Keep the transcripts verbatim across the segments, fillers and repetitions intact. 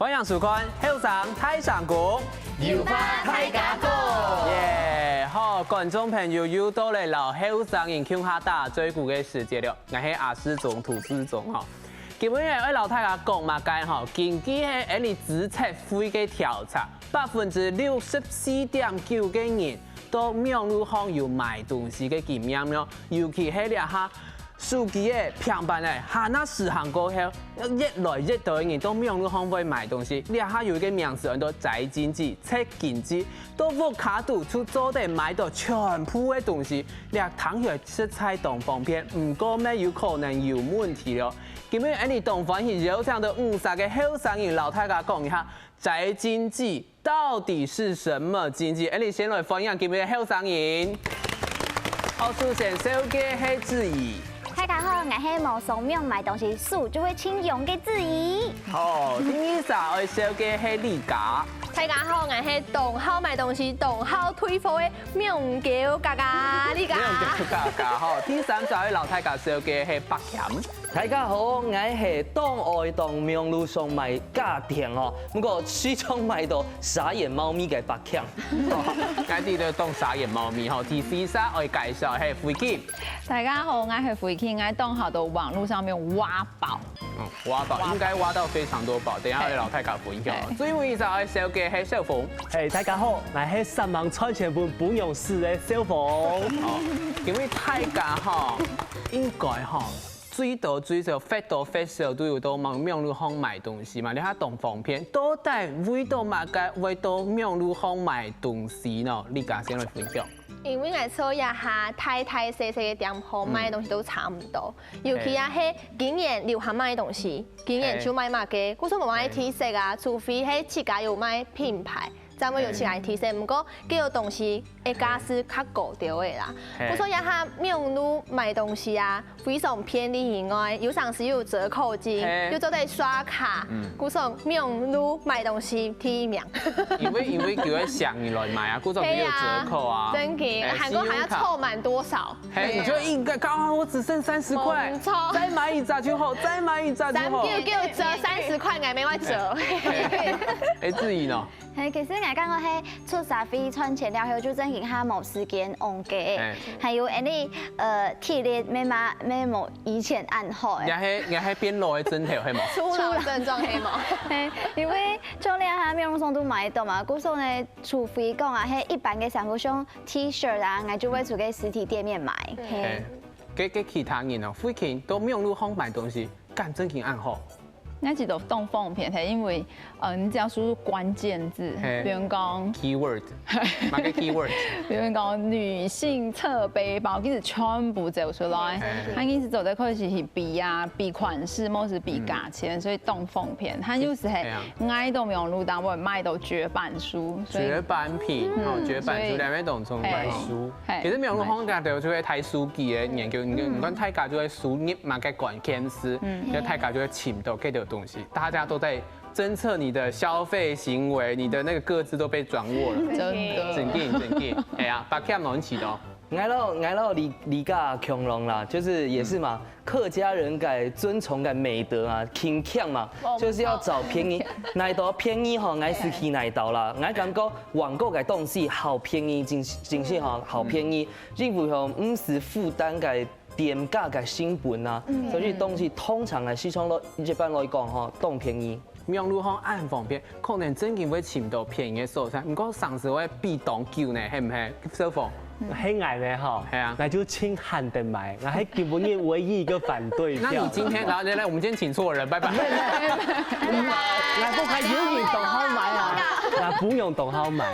歡迎收看《後生大聲公》，有話大家講。耶！好，觀眾朋友又到了摎後生人共下打嘴鼓个時節了。𠊎係阿世忠涂志忠吼。今晡日愛摎大家講麼个吼？根據係𠊎俚資策會个調查，百分之六十四點九个人在網路項有買東西个經驗了，尤其係這下 手機仔、平板仔還吂時行過後，越來越多个人在網路項會買東西。這下有一個名詞安到宅經濟、宅經濟，在屋下肚就做得買到全部个東西。這聽起來實在當方便，毋過乜有可能有問題了。今晡日𠊎俚當歡喜邀請到五十個後生人摎大家講一下， 宅經濟到底是什麼經濟？𠊎俚先來歡迎今晡日个後生人。好，首先紹介係志怡。大家好，𠊎係無上網買東西，手就會盡癢个志怡。好，第二儕愛紹介係麗嘉。大家好，𠊎係當好買東西、當好退貨个網購嘉嘉，麗嘉。網購嘉嘉，好，第三儕愛摎大家紹介係柏謙。 大家好，𠊎係當愛在網路上買家電哦，毋過時常買到沙眼貓咪个柏謙。𠊎知得當沙眼貓咪吼，第四儕愛介紹係慧琴。大家好，𠊎係慧琴，𠊎當好在網路上面挖寶。嗯，挖寶，應該挖到非常多寶，等一下會摎大家分享。最尾一儕愛紹介係小鳳。嘿，大家好，𠊎係煞猛賺錢分餔娘使个小鳳。哦，因為大家吼，應該吼， 最多最少，或多或少都有在網，網路項買東西嘛，這下當方便。到底為著麼个會在網路項買東西呢？麗嘉先來分享。因為𠊎做這下大大細細个店號，買个東西都差毋多，尤其啊係今年流行麼个東西，今年就買麼个，故所無麼个特色啊，除非係自家有買品牌， 正會有自家特色，毋過該兜東西个價數較高兜仔啦。故所這下網路買東西啊，非常便利以外，有成時又有折扣金，又做得刷卡，故所網路買東西第一名。因為因為佢愛想你來買啊，故所佢有折扣啊。真个，還過還要湊滿多少？嘿，你就應該剛好我只剩三十塊，再買一隻就好，再買一隻就好。三九九折三十塊，𠊎乜會折。哎，志怡呢？ 嘿，其實𠊎感覺係出社會賺錢了後，就正經較無時間戇个，還有恁呢，呃，體力乜嘛，乜無以前恁好誒。你還你還變老个症頭係無？初老症狀係無？嘿，因為像這下網路上都買得到嘛，故所呢，除非講啊，係一般个衫褲，像T-shirt啊，𠊎就會去該實體店面買。嘿，該該其他人哦，最近在網路上買東西，敢正經恁好？ 𠊎知得當方便，係因為，呃，你只要輸入關鍵字，比如講keyword，麼个keyword？比如講女性側背包，其實全部走出來。佢其實做得開始去比啊，比款式，或是比價錢，所以當方便。佢又係愛到網路當中買到絕版書，所以絕版品，哦，絕版書，兩位當中買書。其實網路上大家就會睇書記个研究，你你看大家就會輸入麼个關鍵字，就大家就會尋到該兜東西。 大家都在偵測你的消費行為，你的那個個資都被掌握了。真的。正經，正經。哎呀，柏謙攏試著。𠊎摎𠊎摎李李嘉共樣啦，就是也是嘛，客家人个尊崇个美德啊，勤儉嘛，就是要找便宜，哪兜便宜吼，𠊎就去哪兜啦。𠊎感覺網購个東西好便宜，真真係吼，好便宜，因為吼，毋使負擔个 店家个成本啊，所以東西通常來市場來一般來講吼，當便宜。網路項恁方便，可能正經會尋到便宜个所在，毋過成時會比當久呢，係毋係？小鳳，係𠊎呢吼，係啊，𠊎就盡罕得買，𠊎係今晡日唯一一個反對票。那你今天，然後來來，我們今天請錯人，拜拜。𠊎屋下有人當好買啊，𠊎餔娘當好買，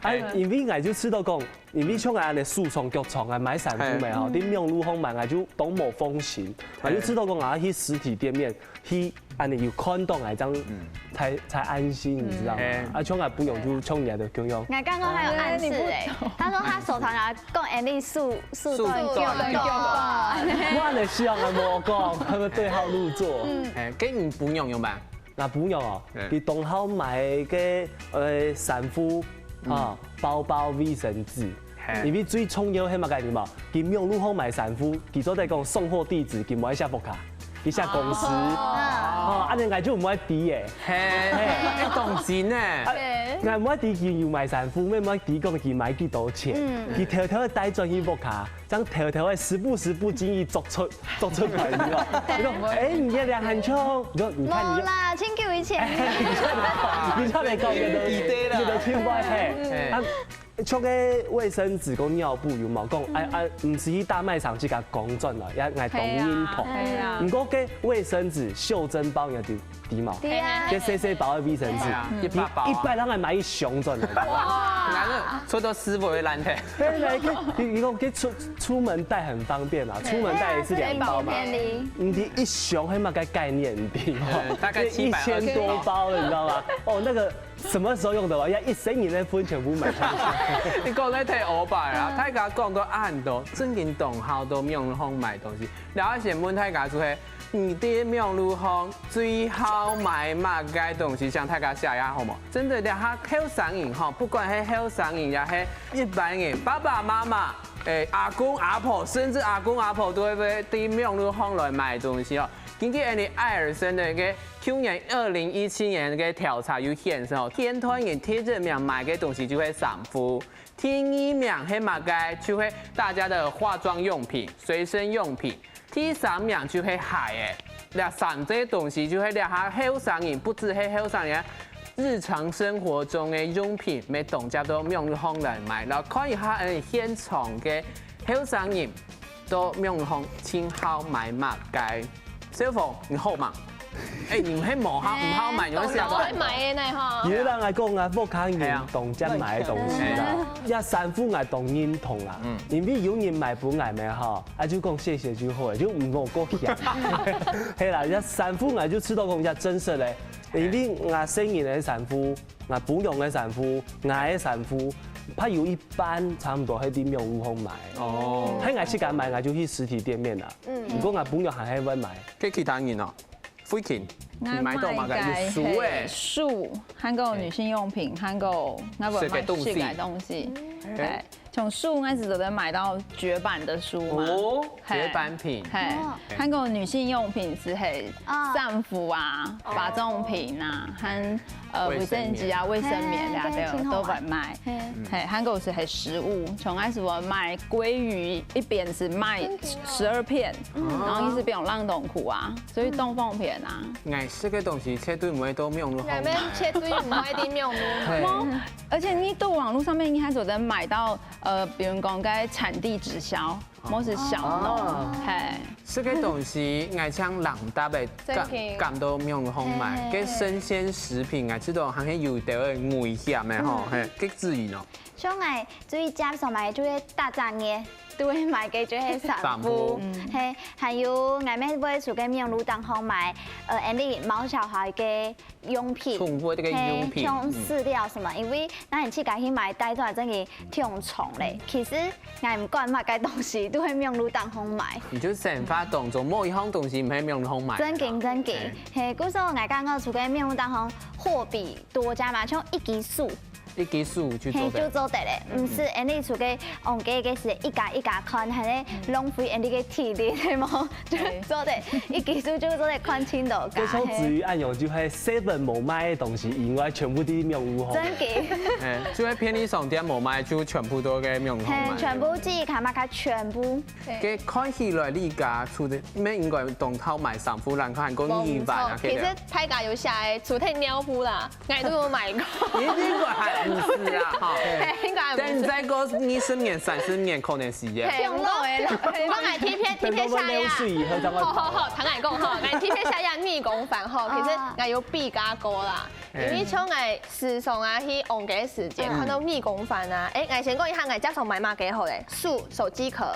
啊，因為𠊎就知道講， 因為像𠊎恁仔手長腳長啊，買衫褲乜吼，在網路項買，𠊎就當無放心，𠊎就知道講𠊎去實體店面，去恁仔有看到𠊎正才才安心，你知道嗎？啊，像𠊎餔娘就像你个共樣。𠊎剛剛還有暗示欸，他說他手長啊，講恁仔手手短腳短。我恁仔想啊，無講，他們對號入座。哎，該你餔娘有無？ 𠊎餔娘哦，佢當好買个呃衫褲啊、包包、衛生紙，因為最重要係麼个你知無？佢網路項買衫褲，佢做得講送貨地址，佢無愛寫屋下。佢寫公司，哦，恁樣𠊎就毋會知誒。嘿，哎，當真呢。啊，𠊎毋會知佢有賣衫褲，也毋會知講佢賣幾多錢。佢偷偷地帶轉去屋下，正偷偷地時不時不經意捉出捉出來，你知道？你講，哎，你這領很臭，你說你看你就。無啦，千九以前。你看你講，有的有的聽不嘿。啊， 像个衛生紙跟尿布有無？講，哎哎，毋使去大賣場去甲講轉來，也愛當認同。係啊。毋過个衛生紙袖珍包有知知無？對啊。个細細包个衛生紙，一百包啊。一百人愛買一箱轉來。哇！那个出到師傅个爛鐵。你你你講个出出门袋很方便嘛，出门袋也是两包嘛。你一箱还蛮个概念，你知道吗？大概七百二十包。一千多包了，你知道吗？哦，那个 什麼時候用得完？要一生人的分全部買下去。你講得太over啊！大家講到恁多，正經當好都毋用買東西。然後先問大家就係，你在網路上最好買麼个東西？請大家寫一下好無？真的，這下後生人吼，不管係後生人也係一般人，爸爸媽媽、誒阿公阿婆，甚至阿公阿婆都會在網路上來買東西哦。根據恁呢愛爾森个个 舊年二零一七年个調查有顯示哦，現代人第一名買个東西就係衫褲，第二名係麼个？就係大家的化妝用品、隨身用品，第三名就係鞋仔。這三隻東西就係這下後生人，不只係後生人，日常生活中个用品，乜當接到網路上來買。然後看一下，誒，現場个後生人 都網路上盡好買麼个？小鳳，你好嗎？誒，你係無好，毋好買，你會寫到。都會買个呢吼。有人來講啊，屋下人當接買个東西啦，這衫褲𠊎當認同啦，因為有人買分𠊎咩吼，啊就講謝謝就好了，就毋好過嫌。係啦，這衫褲𠊎就知道講這真實个，因為𠊎細人个衫褲，𠊎餔娘个衫褲，𠊎个衫褲，怕有一 般差毋多係在網路上買。哦。係𠊎自家買，𠊎就去實體店面啦。嗯。毋過𠊎餔娘還係會買。該其他人哦，慧琴，你買到麼个？有書誒。書，還有女性用品，還有𠊎會買食个東西。食个東西。嗯。對，從書𠊎係做得買到絕版的書嘛。哦，嘿，絕版品。嘿，哦。還有女性用品係係哦。衫褲啊、哦。化妝品啊，還 呃，衛生棉。衛生紙啊、衛生棉啊，嘿，對，都會買。嘿。嘿，還有係係食物，像𠊎係會買鮭魚，一片係買十二片，然後一直變冷凍庫啊，所以當方便啊。𠊎食个東西絕對毋會到網路上買。𠊎乜絕對毋會在網路買。嘿。無，而且你到網路上面，你還做得買到，呃，比如講該產地直銷， 無係小農，哦。嘿。食个東西，𠊎像人搭个，感感到網路上買，嘿嘿嘿。該生鮮食品，𠊎知道還係有兜个危險个吼，嘿，該至於呢。像𠊎最接觸買就係大隻个，都會買个就係衫褲，衫褲。嘿，還有𠊎乜會在該網路當中買，呃，恁呢毛小孩个 用品，寵物个用品，嘿，像飼料什麼，因為𠊎自家去買，帶轉來真个忒重咧。其實𠊎毋管麼个東西，都會網路當中買。你就生活當中，無一項東西毋係網路上買个。真个真个，嘿。嘿，故所𠊎感覺除个網路當中貨比多家嘛，像一支書，一支書就做得。嘿，就做得咧，毋使，嗯。恁呢除个往个个時一家一家看，還係浪費恁呢个體力，對無？ 就做得，一支書就做得看盡多家。就像至於恁樣，就係seven無賣个東西以外，全部都網路上。真个。哎，就係便利商店無賣，就全部都在網路上買。嘿，全部自家買个全部。該看起來，你家除了，你應該當好買衫褲，人看過二萬啊，無錯，其實大家有寫个，除忒尿布啦， 𠊎都有買過。你應該還毋係啦，哈。嘿，應該還毋係。但你再過二十年、三十年，可能係耶。嘿，毋過，毋過𠊎特別，特別寫呀。等到我六十歲以後，正會。好好好，聽𠊎講吼，𠊎特別寫呀，逆光返吼，其實𠊎有比較過啦。因為像𠊎時常啊，去逛街時節，看到逆光返啊，誒，𠊎先講一下，𠊎家常買麼个好咧，書、手機殼，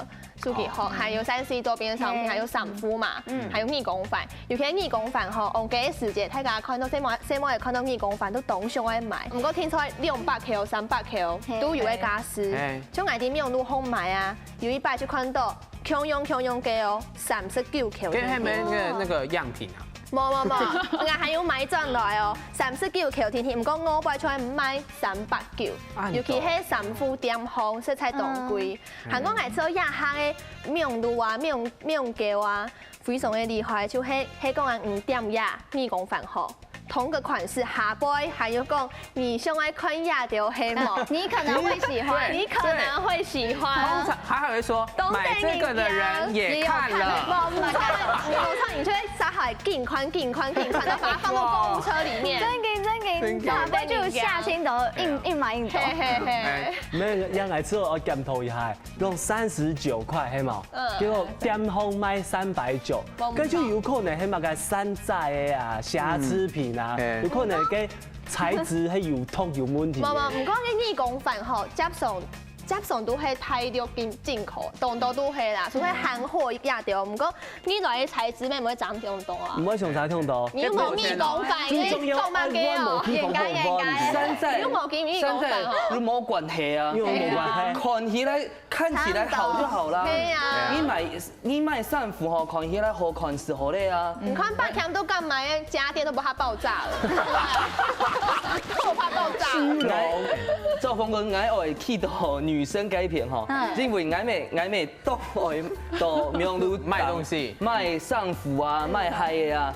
手機殼，還有三C周邊商品，還有衫褲嘛，還有逆光返。尤其逆光返吼，往該時節，大家看到細妹，細妹仔看到逆光返都當想愛買。毋過聽說兩百箍、三百箍都有个價數。像𠊎在網路上買啊，有一擺就看到共樣共樣个哦，三十九箍。該還無該該樣品啊？無無無，𠊎還有買轉來哦，三十九箍定定，毋過外背就愛賣三百箍，尤其係衫褲店項，實在當貴。 還過𠊎做這下个網路啊、網網購啊，非常个厲害，就係，係講啊，你點這耳公環吼，同个款式下背，還有講你想愛看這條係無？你可能會喜歡。你可能會喜歡。通常還好會說，買這個的人也看了。無，無錯，你就會撒海緊看、緊看、緊看，然後把它放到購物車裡面。真个，真个，下背就有下心的，硬，硬買硬到。嘿嘿嘿。沒有，這樣來之後要檢討一下。 用三十九塊，係無？嗯。結果店方賣三百九，無毋著。該就有可能係麼个山寨个啊、瑕疵品啊，嗯。嘿。有可能个材質係有毒有問題个。無，無，毋過个耳公環吼，接上，接上都係大陸進，進口，當多都係啦，所以韓貨也對。毋過你來个材質，乜毋會差當多啊。毋會相差當多。你又無耳公環，最重要，你講麼个哦？我無去紅紅包，你知道嗎？山寨，你又無去耳公環哦。山寨，又無關係啊。又無關係。看起來 看起來好就好啦。對呀。你買，你買衫褲吼，看起來好看就好了啊。你看，八強都幹嘛呀？家電都不怕爆炸了，都不怕爆炸了。虛榮。趙峰哥，𠊎愛去到女生該片吼，嗯。因為𠊎乜，𠊎乜都愛到網路買東西。買衫褲啊，買鞋个啊。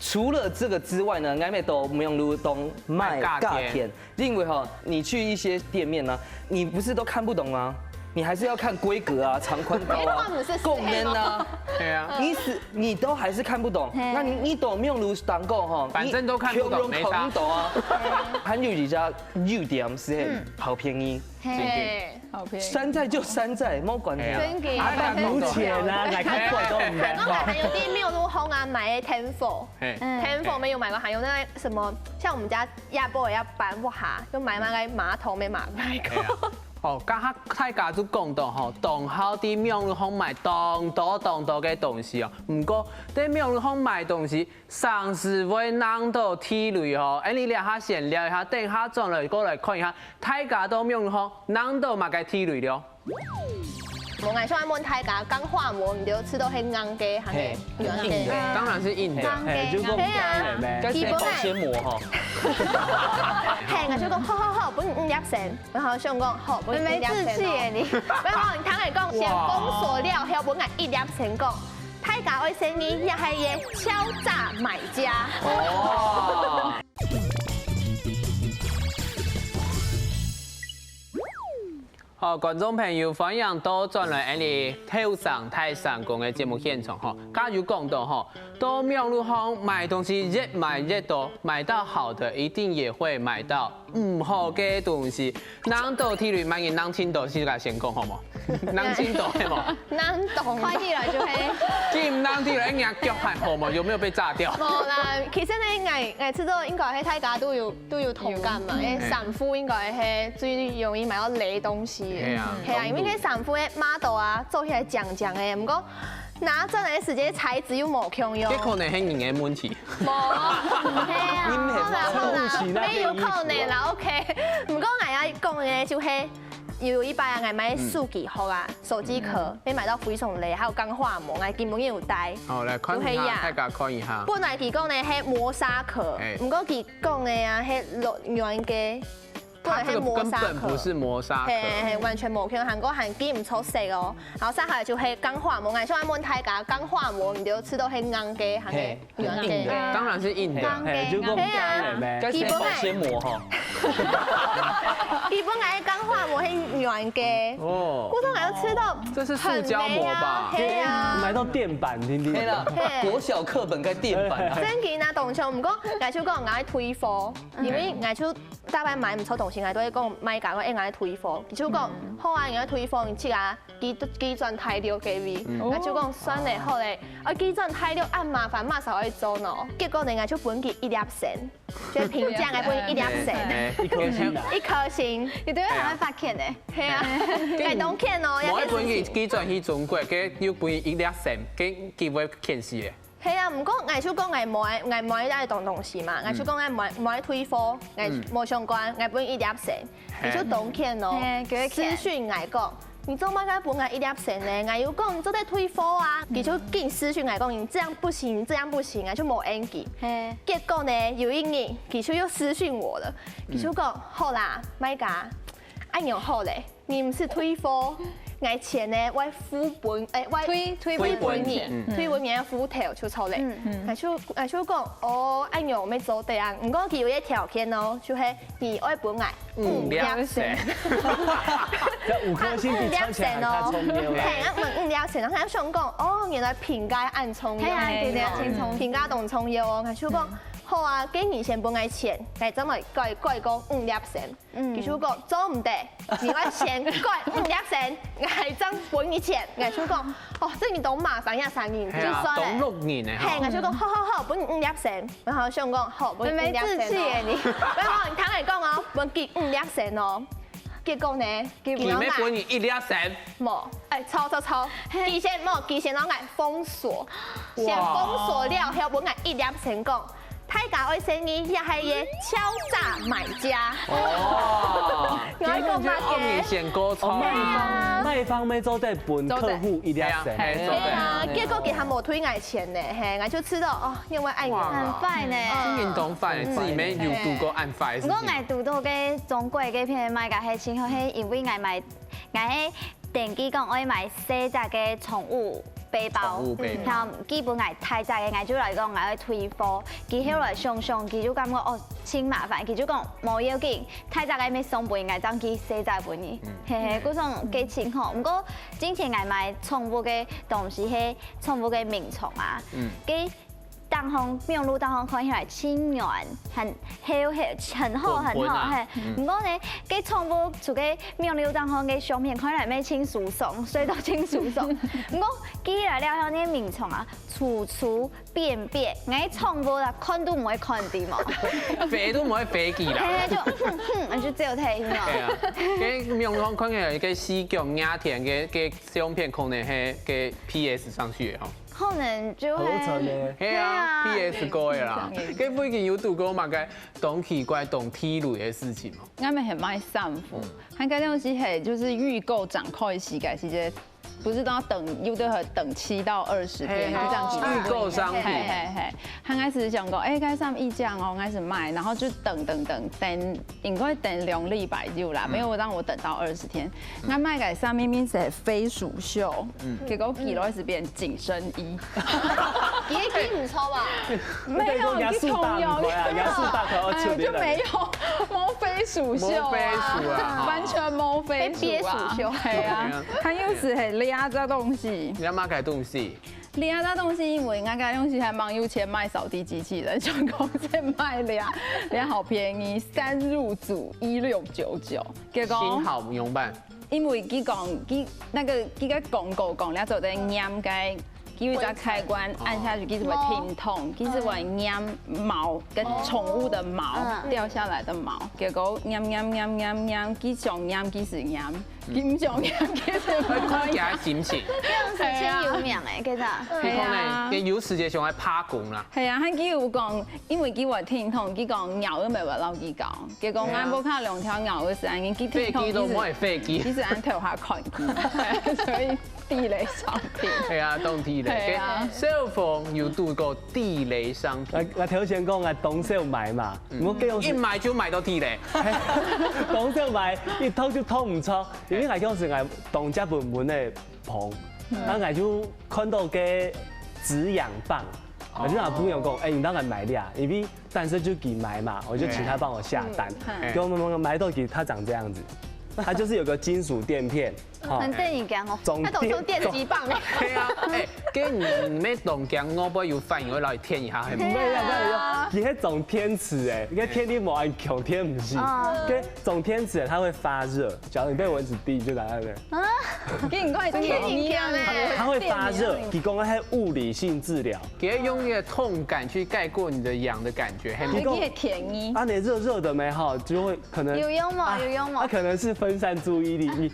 除了這個之外呢，𠊎乜到網路當買價錢。 因為哈，你去一些店面呢，你不是都看不懂嗎？你還是要看規格啊、長寬高啊、功能啊。對啊。你是，你都還是看不懂，嘿。那你，你都沒有路當夠哈，反正都看不懂，你看不懂啊。沒差。還有一家優點是很，嗯。好便宜。嘿，好便宜。山寨就山寨，沒關係啊。真的。啊，但有錢啊，來看過都毋得。還有，還有店面有好啊，買个天府。 嘿。嗯。天府沒有買過，還有那個什麼，像我們家阿婆也要搬屋下，就買那個馬桶沒買，買過。哎呀。哦，剛剛大家都講到吼，當好在網路上買當多當多个東西哦。毋過，在網路上買東西，常時會挵到地雷哦。哎，你這下先尞一下，等下轉來過來看一下，大家在網路上挵到麼个地雷了？ 𠊎想問大家，鋼化膜你都試著係硬个，還係軟个？嘿，硬个。當然是硬的。硬个，嘿，就講硬个咩？硬个。該係保鮮膜吼。嘿，𠊎就講，好好好，分你五粒星。然後想講，好，分你五粒星哦。你沒志氣耶，你。沒有，你聽𠊎講，先封鎖了，哇。後分𠊎一粒星講，大家愛先，你也係一個敲詐買家。哦。 好，觀眾朋友，歡迎倒轉來𠊎等後生大聲公个節目現場吼。剛有講到吼，到網路上買東西越買越多，買到好的一定也會買到毋好个東西。挵到地雷，麼人挵盡多，自家先講好無？挵盡多係無？挵到。看起來就係。緊挵地雷，人家腳還好無？有沒有被炸掉？無啦，其實呢，𠊎，𠊎知道應該係大家都有 都有同感嘛，有。因為衫褲應該係最容易買到雷東西个。係啊。係啊，因為該衫褲个model啊，做起來靚靚个，毋過拿轉來个時節材質又無共樣。這可能係人个問題。無，毋係啊，你毋係好啦，好啦，好啦，沒有可能啦，OK。毋過𠊎愛講个就係，有一擺啊，𠊎買手機殼啊，手機殼，嗯。被買到非常雷，還有鋼化膜，𠊎根本有戴。好，來看一下，就係啊。大家看一下。本來佢講呢係磨砂殼，哎。毋過佢 講个啊，係軟个，它這個根本不是磨砂殼。嘿，嘿，完全無共樣，還過還記毋著色哦。然後接下來就係鋼化膜，𠊎想問大家，鋼化膜你都試著係硬个，還係軟个？嘿，硬个。當然是硬的。硬个，嘿，就講硬个咩？該係保鮮膜吼。基本个鋼化膜係軟个。哦。我都還有試著，這是塑膠膜吧？很黴啊，係啊。買到墊板，定定。係啦，嘿。國小課本該墊板啊。真个啊，當像，毋過，𠊎就講𠊎愛退貨。 因為𠊎就逐擺買毋著東西，𠊎都會講賣家講，哎，𠊎愛退貨。佢就講，好啊，你愛退貨，你自家寄，寄轉大陸个。𠊎就講，算了，好了，啊，寄轉大陸恁麻煩，麼儕愛做呢？結果呢，𠊎就分佢一粒星，就評價，𠊎分佢一粒星，一顆星啊。一顆星。你對佢還會發譴呢？係啊，該當譴哦，無愛分佢寄轉去中國，該又分佢一粒星，該佢會譴死个。 係啊，毋過𠊎就講𠊎無愛，𠊎無愛這種東西嘛，𠊎就講𠊎無愛，無愛退貨，𠊎無相關，𠊎分一粒星，佢就當譴哦，嘿，佢會譴。私訊𠊎講，你做麼个分𠊎一粒星呢？𠊎有講你做得退貨啊，佢就緊私訊𠊎講，你這樣不行，你這樣不行啊，就無應佢。嘿。結果呢，有一日，佢就又私訊我了，佢就講，好啦，賣家，恁樣好咧， 你毋使退貨， ，𠊎錢呢會付分，誒，會退，退分你，分錢。嗯。退分你个戶頭就著咧。嗯。𠊎就，𠊎就講，哦，恁樣乜做得啊。毋過佢有一個條件哦，就係你愛分𠊎五粒星。五粒星。這五顆星比穿起來還較重要啦。嘿，𠊎分五粒星，然後𠊎想講，哦，原來評價恁重要。係啊，對對，真重要。評價當重要哦。𠊎就講，好啊，既然先分𠊎錢，𠊎正來改，改講五粒星。 嗯。佢就講，做毋得，你愛先改五粒星，𠊎正分你錢。𠊎就講，哦，這你當麻煩，這生意。係啊，就算了。當六人呢，嘿，吼。𠊎就講，好好好，分你五粒星。然後想講，好，分你五粒星哦。妹妹志氣耶，你。沒有，你聽𠊎講哦，分佢五粒星哦。結果呢，佢佢乜分你一粒星？無，誒，錯錯錯，嘿。佢先無，佢先摎𠊎封鎖，先封鎖了，後分𠊎一粒星講， 大家愛細義，這係一個敲詐買家。哦，𠊎講麼个？根本就惡人先告狀。哦，賣方，賣方乜做得分客戶一粒星。做得。係啊，係，做得。係啊，結果佢還無退𠊎錢呢，嘿，𠊎就知道，哦，因為愛人。哇。很壞呢。嗯。真正當壞，嗯。自家乜有堵過恁壞个事情。毋過𠊎堵到个中國个片賣个係盡好，係因為𠊎買，𠊎係 登記講愛買細隻个寵物背包，寵物背包。然後佢分𠊎大隻个，𠊎就來講𠊎愛退貨。佢後來想想，佢就感覺哦，真麻煩，佢就講無要緊，大隻个乜送分𠊎，正佢細隻分你。嗯。嘿嘿，故所个情況。毋過之前𠊎買寵物个東西，係寵物个眠床啊，嗯。个 頂項，網路頂項看起來盡軟，很，很，很好，很好，滾滾啊。嘿。嗯。毋過呢，該寵物除个網路頂項个相片看起來乜盡舒爽，睡到盡舒爽。毋過寄來了後，該眠床啊，粗粗便便，𠊎寵物啊，看都毋會看的嘛。飛都毋會飛起啦。嘿嘿，就，哼哼，就走忒去嘛。對啊，該網路看起來个四腳仰天个，个相片可能係个P S上去的吼。 可能就會合成的。係啊，係啊。P S過的啦。該附近有堵過麼个當奇怪、當地雷个事情無？𠊎兜係賣衫褲，嗯。佢該東西係，就是預購展開時間，其實不是都要等，有的還等七到二十天，嘿，就這樣子。預購商品。嘿嘿嘿，他開始想講，哎，該衫一樣哦，開始賣，然後就等等等等，應該等兩禮拜有啦，嗯。沒有讓我等到二十天。嗯。那賣个衫明明是飛鼠袖， 嗯。結果寄來係變緊身衣。也挺不錯吧？沒有，你同樣。也是大頭，而且哎，就沒有，無飛鼠袖啊，無飛鼠啊，完全無飛鼠啊。被鱉鼠袖。對啊，對啊。他又係很掠這東西。你要買个東西？掠這東西，因為𠊎个東西還蠻有錢買掃地機器人，想講先買掠，掠好便宜，三入組一六九九，結果幸好毋用辦。 因為佢講，佢那個，佢个廣告講，你要做得拈該，佢有一隻開關，按下去，佢就會停動，佢就會拈毛，跟寵物的毛，嗯。掉下來的毛，結果拈拈拈拈拈，佢想拈，佢就拈，佢毋想拈，佢就毋會。看起來心情。這樣子真有名欸，真的。你看呢，係啊。佢有時節想愛拍工啦。係啊，佢有講，因為佢會停動，佢講鳥都無會摎佢講。 結果𠊎屋下兩條鳥仔係恁樣，佢停動，飛機都毋會飛機。佢就，佢就恁頭下看佢，所以地雷商品。係啊，當地雷。係啊。該小鳳有堵過地雷商品。𠊎，𠊎頭先講𠊎當少買嘛，嗯。毋過該種係一買就買到地雷。當少買，一討就討毋著，因為𠊎該種係𠊎當接本本个捧，嗯。啊𠊎就看到該止癢棒，哦。𠊎就同朋友講，哎，你當然買了啊，因為 但是就寄賣嘛，我就請他幫我下單。嗯，嗯。給我們買到給他長這樣子，它就是有個金屬墊片，哈。很電影感哦。總它總是用電擊棒欸。對啊，哎，該你，你們當驚，我會有反應，我來貼一下，係無？沒有，沒有，沒有，你還總貼紙欸，你看貼你無愛求，貼不是。哦。該總貼紙它會發熱，假如你被蚊子叮，就拿那個。啊，給你快貼一下呢。它會發熱，提供它物理性治療。 給它用一個痛感去蓋過你的癢的感覺，還有你个便宜。啊，你熱熱的沒哈，就會可能有用嗎？啊，有用嗎？它可能是分散注意力，你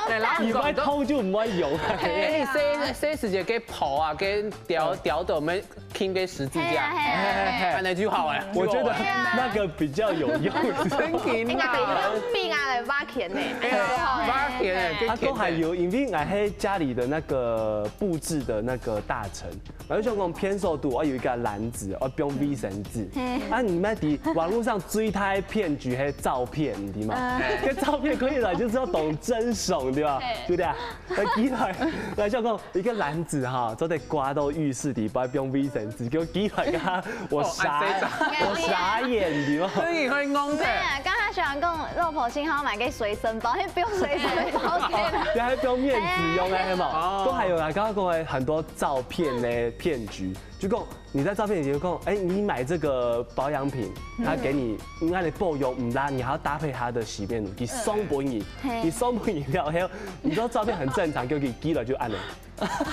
對，然後你不會痛就不會有。哎，你細，細時節該泡啊，該調，調到沒拼个十字架，嘿啊，嘿啊。哎，那就好了。我觉得那个比较有用。真的啊。应该得用笔啊来画圈呢。哎呀，画圈呢，啊，都还有，因为俺是家里的那个布置的那个大臣，我就想讲偏手度，我有一个篮子，我用卫生纸。啊，你们在网络上最大的骗局还是照片，你知道吗？这照片可以了，就知道懂真爽，对吧？对不对啊？ 来，寄來，來，像講一个籃子哈，做得掛到浴室底，不要用衛生紙，给我寄來个，我傻，哦，哎，我傻眼，你知道吗？所以你會弄的。没有啊，刚才小杨讲，老婆幸好买个随身包，因为不用随身包，OK了。你还不用面子用哎，嘿嘛，哦。都还有啊，刚刚讲的很多照片的骗局，就讲你在照片里面讲，哎，你买这个保养品，他给你，你看你保养唔啦，你还要搭配他的洗面乳，你送分你，嘿。你送分你了，还有，你知道照片很正常，给我寄了就按了。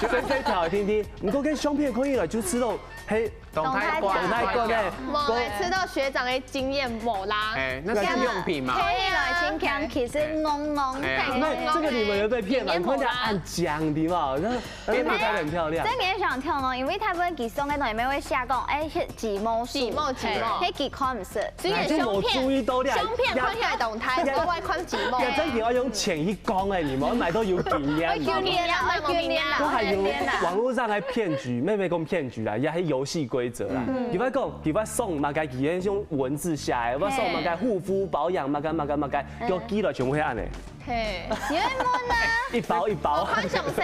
就这一条听听，你给我跟相片可以了，就吃到，嘿，动态管，动态管呢。无，每次都学长的经验无啦。哎，那是用品嘛。看起来清强，其实懵懵，哎呀。那这个你们有被骗吗？你看人家按讲的嘛，那那个拍得很漂亮。真的想跳哦，因为大部分寄送个东西，会写讲，哎，是几毛数，几毛几毛。嘿，几块毋是。 所以相片，哪个没注意到咧？相片看起来动态，额外看几毛。也真的要用钱去讲哎，你们买到有经验吗？有经验啦，有经验啦，都还有有经验啦。网络上还骗局，妹妹讲骗局啦，也还游戏规则啦。嗯。你不要讲，你不要送嘛该，你用文字写的，我送嘛该护肤保养嘛该嘛该嘛该，给我寄了全部会按呢。 嘿，你会问啊？一包一包。我看上色，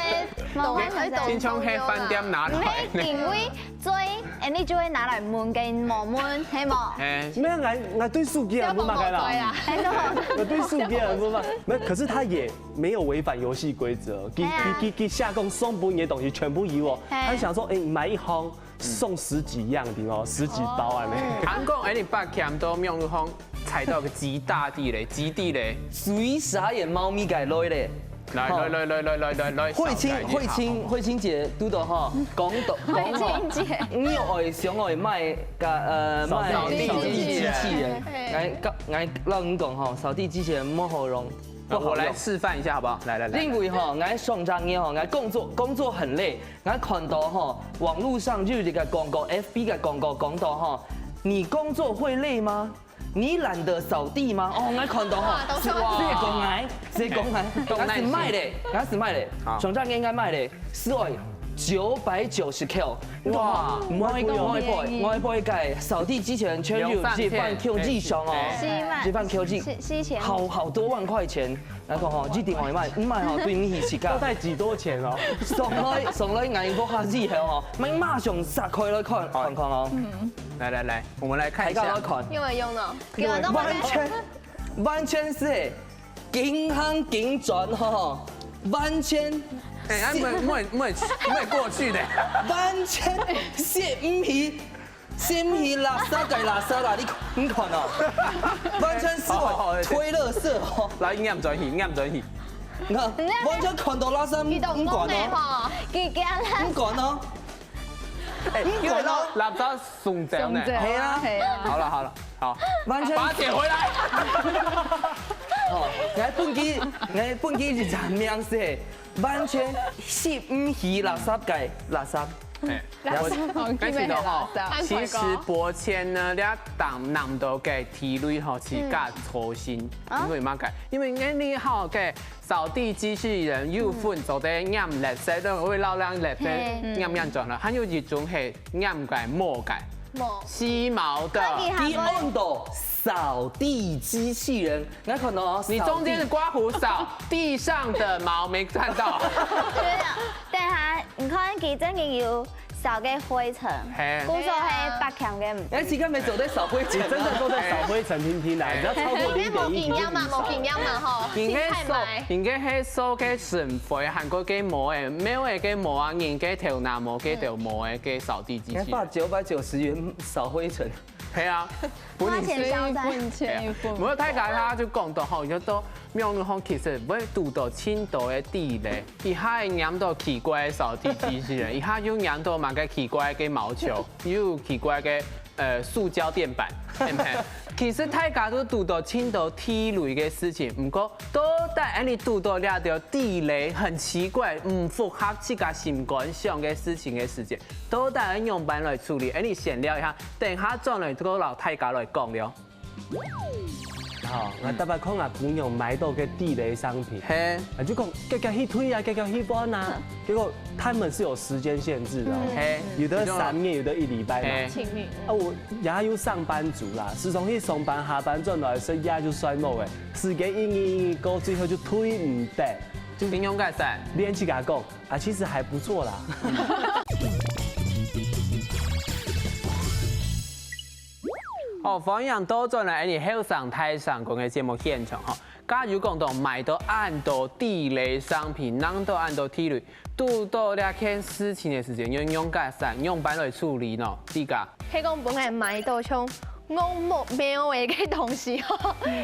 我看上色。经常去饭店拿来。你会因为最，哎，你就会拿来问个，无问，系无？哎。没有，俺俺对手机啊，不买开了。哎，对。俺对手机啊，不买。没有，可是他也没有违反游戏规则，给给给给下供送不你的东西全部有哦。哎。他想说，哎，你买一箱， 送十几样的哦，十几包啊呢。韩国，哎，你把钱都用用踩到个极大地雷，极地雷。水傻眼猫咪改来嘞。来来来来来来来来，慧清慧清慧清姐，嘟嘟哈，讲到讲到，慧清姐，你有想要买个呃买扫地机器人？哎，讲哎，让你讲哈，扫地机器人不好用，不好用。我来示范一下好不好？来来来。因为哈，俺上张年哈，俺工作工作很累， 俺看到吼，网络上就有一个广告，F B个广告讲到吼，你工作会累吗？你懒得扫地吗？哦，俺看到吼，哇，都是是讲俺，是讲俺，俺是卖嘞，俺是卖嘞，上张应该卖嘞，是哦，九百九十 Q，哇，我一个我一个我一个扫地机器人全有这半 Q 以上哦，是嘛？这半 Q 以，是是钱，好好多万块钱。 来讲吼，一定会买，毋买吼，对毋起自家。到底几多钱哦？上来上来，俺个下之后吼，马马上杀开来看看看哦。来来来，我们来看一下。大家来看，有没有用呢？有用。完全完全是金行金转吼，完全哎，俺们没没没过去的。完全是毋起 心是垃圾个垃圾啦，你你看哦，完全是我推垃圾哦。来，念转去，念转去。你看，完全看到垃圾，你懂你管哦，吼？你讲啦，你管哦，哎，你管哦，垃圾送走呢。送走，嘿啊，嘿啊。好了好了，好，完全把它捡回来。哦，你还本机，你还本机是啥名字？完全是毋是垃圾个垃圾。哎。 我跟你讲哈，其实博谦呢，你当难得个体力哈，自家操心，因为嘛个，因为你好个扫地机器人又分做得念垃圾，都会老让垃圾念念转了，还有一种系念个毛个，毛，吸毛的。你按到扫地机器人，那可能你中间的刮胡扫，地上的毛没看到。对啊，等下 你看，佢正经有扫个灰尘，嘿，故所系白墙个。哎，自家没做得扫灰尘，真的都在扫灰尘，听听啦，只要超过零点一，你无经验嘛，无经验嘛吼，应该扫，心态买。应该系扫个尘灰，还过个毛诶，猫诶个毛啊，人个头那毛，个头毛诶个扫地机器人。八九百九十元扫灰尘。系啊，不花钱消灾。一分钱一分。没有，大家他就讲到吼，就都没有那种，其实会堵到青岛的地雷。 一下黏到奇怪个扫地机器人，一下又黏到蛮个奇怪个毛球，又奇怪个呃塑胶垫板，对不对？其實大家都堵到盡多地雷个事情，毋過到底𠊎俚堵到這兜地雷很奇怪、毋符合自家心肝想个事情个時節，到底愛仰般來處理？𠊎俚先尞一下，等下轉來過摎大家來講了。好，𠊎逐擺看𠊎餔娘買到个地雷商品，嘿，啊就講遽遽去退啊，遽遽去換啊。結果他們是有時間限制的哦，嘿，有的三日，有的一禮拜嘛。嘿，情侶。啊，我也有上班族啦，時常去上班，下班轉來食夜就睡目誒，時間一日一日過，最後就退毋得，就平常个事。連自家講啊，其實還不錯啦。哦，歡迎倒轉來𠊎俚後生大聲公个節目現場吼。 假如講到買到恁多地雷商品，挵到恁多地雷，堵到這件事情个時節，仰仰結煞，仰般來處理呢？自家。係講本來買到像戇目貓个東西吼，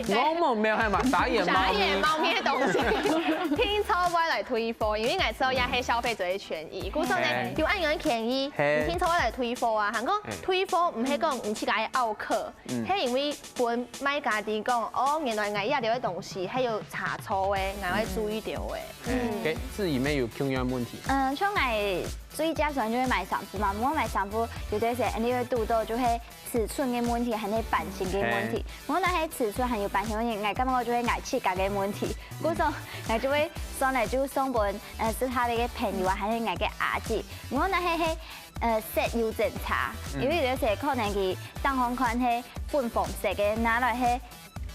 戇目貓係嘛？傻眼貓咪。傻眼貓咪个東西，定著愛來退貨，因為𠊎知也係消費者个權益，故所呢，嘿，有恁樣个權益，嘿，你定著愛來退貨啊。還講，嘿，退貨毋係講你自家愛拗客， 嗯，係因為分賣家知講，哦，原來𠊎這兜个東西係有差錯个，𠊎愛注意著个。嗯，該自己乜有共樣問題。嗯，像𠊎最佳選就會買衫褲嘛，毋過買衫褲有兜時𠊎會堵到就係尺寸个問題，還係版型个問題。嘿，毋過若係尺寸還有版型問題，𠊎感覺就係𠊎自家个問題。故所𠊎就會選來就送分，呃，適合个朋友啊，還係𠊎个阿姊。毋過若係係 呃，色有精差，因為有兜時可能佢當紅款係粉紅色个，拿來係，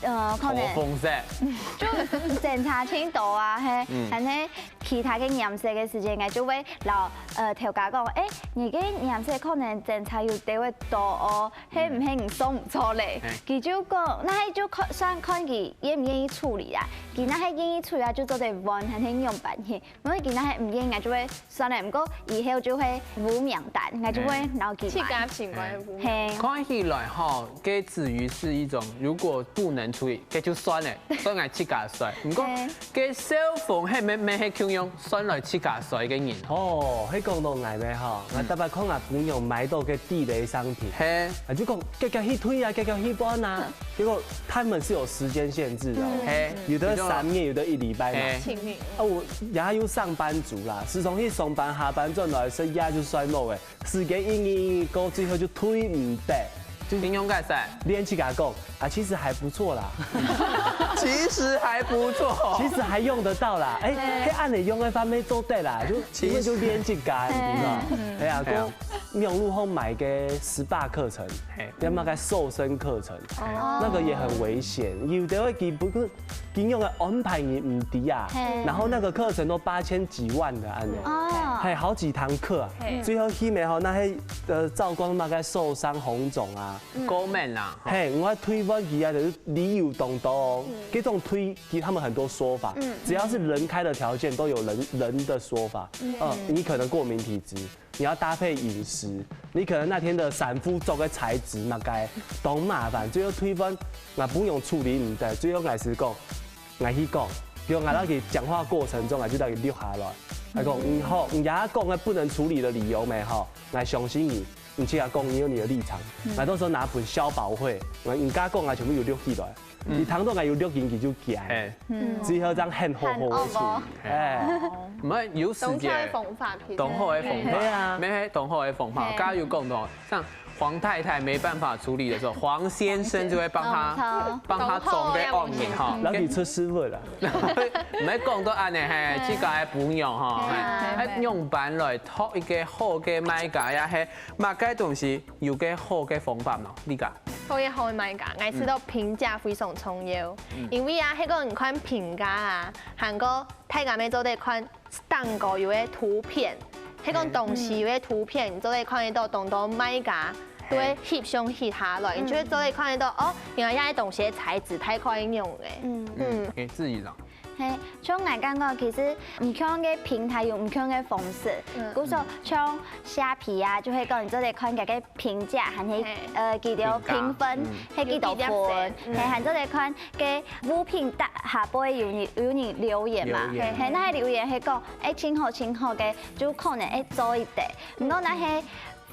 呃，可能桃紅色。就精差盡多啊，嘿，嗯，還係其他个顏色个時節，𠊎就會摎，呃，頭家講，欸，你个顏色可能精差有兜仔多哦，係毋係你送毋著咧？嘿，佢就講，該係就看，算看佢願毋願意處理啦。佢若係願意處理啊，就做得換，還係用半天。 毋過佢若係毋願意，𠊎就會算了，毋過以後就會無名單，𠊎就會摎佢買。自家情況會無名單。嘿。看起來吼，該至於是一種，如果不能處理，該就算了，算𠊎自家衰。毋過，嘿，該小鳳係毋係，毋係係共樣算來自家衰个人。哦，係講到𠊎咩吼，𠊎逐擺看𠊎餔娘買到个地雷商品，嘿，啊就講遽遽去退啊，遽遽去換啊。結果他們是有時間限制的哦，嘿，有的三日，有的一禮拜嘛。嘿，情侶。 啊，我也有上班族啦，時常去上班，下班轉來食夜就睡目誒，時間一日一日過，最後就退毋得，就平常个事。連自家講啊，其實還不錯啦，其實還不錯，其實還用得到啦，哎，嘿，該恁樣用个話，乜做得啦，就其實，因為就連自家，你知道？哎呀，嘿啊，講網路上買个SPA課程，嘿，要麼个瘦身課程，哦，那個也很危險，有的會根本 金融个安排你毋知啊，嘿，然後那個課程都八千幾萬的恁樣，哦，還有好幾堂課啊，嘿，最後去尾吼，那些呃照光那個受傷紅腫啊，嗯，過敏啊，嘿，𠊎退換佢啊，就是理由當多哦，嗯，這種退，其實他們很多說法，嗯，只要是人開的條件，都有人人的說法，嗯，呃，你可能過敏體質， 你要搭配飲食，你可能那天的衫褲著个材質麼个，當麻煩，最後退換，𠊎餔娘處理毋得，最後𠊎係講，𠊎去講，結果𠊎在佢講話過程中，𠊎就在佢錄下來，𠊎講，嗯，好，你等下講个不能處理的理由沒吼，𠊎相信你，你自家講你有你的立場，𠊎到時候拿分消保會，𠊎你家講啊全部有錄起來，你聽到𠊎有錄音佢就驚。 只好恁樣很好好个處理。哎，毋係有時節，當好个方法，其實。當好个方法，對啊，乜係當好个方法。嘿，剛剛有講到，像黃太太沒辦法處理的時候，黃先生就會幫她，幫她裝个惡人哈。然後你出師傅了。毋係講到恁樣嘿，自家个餔娘哈，嘿，哎，用板來討一個好个賣家呀，嘿，麼个東西有個好个方法喏，你講。好个好个賣家，𠊎知道評價非常重要。 因為啊，該個你看評價啊，還過大家乜做得看頂高有个圖片，該個東西有个圖片，你做得看得到當多賣家都會翕相翕下來，你就會做得看得到哦，原來這個東西个材質大概仰仔。嗯，嗯，欸，自己講。嘿，像𠊎感覺其實毋同个平台有毋同个方式，嗯，比如說像蝦皮啊，就會講你做得看佢个 評價，還係，嘿，呃，佢兜評分，評價，嗯，係幾多分，有幾粒星，嗯，嘿，還做得看該物品底下背有人，有人留言嘛，留言，嘿，該留言係講，欸，盡好盡好个，就可能會做一點。毋過若係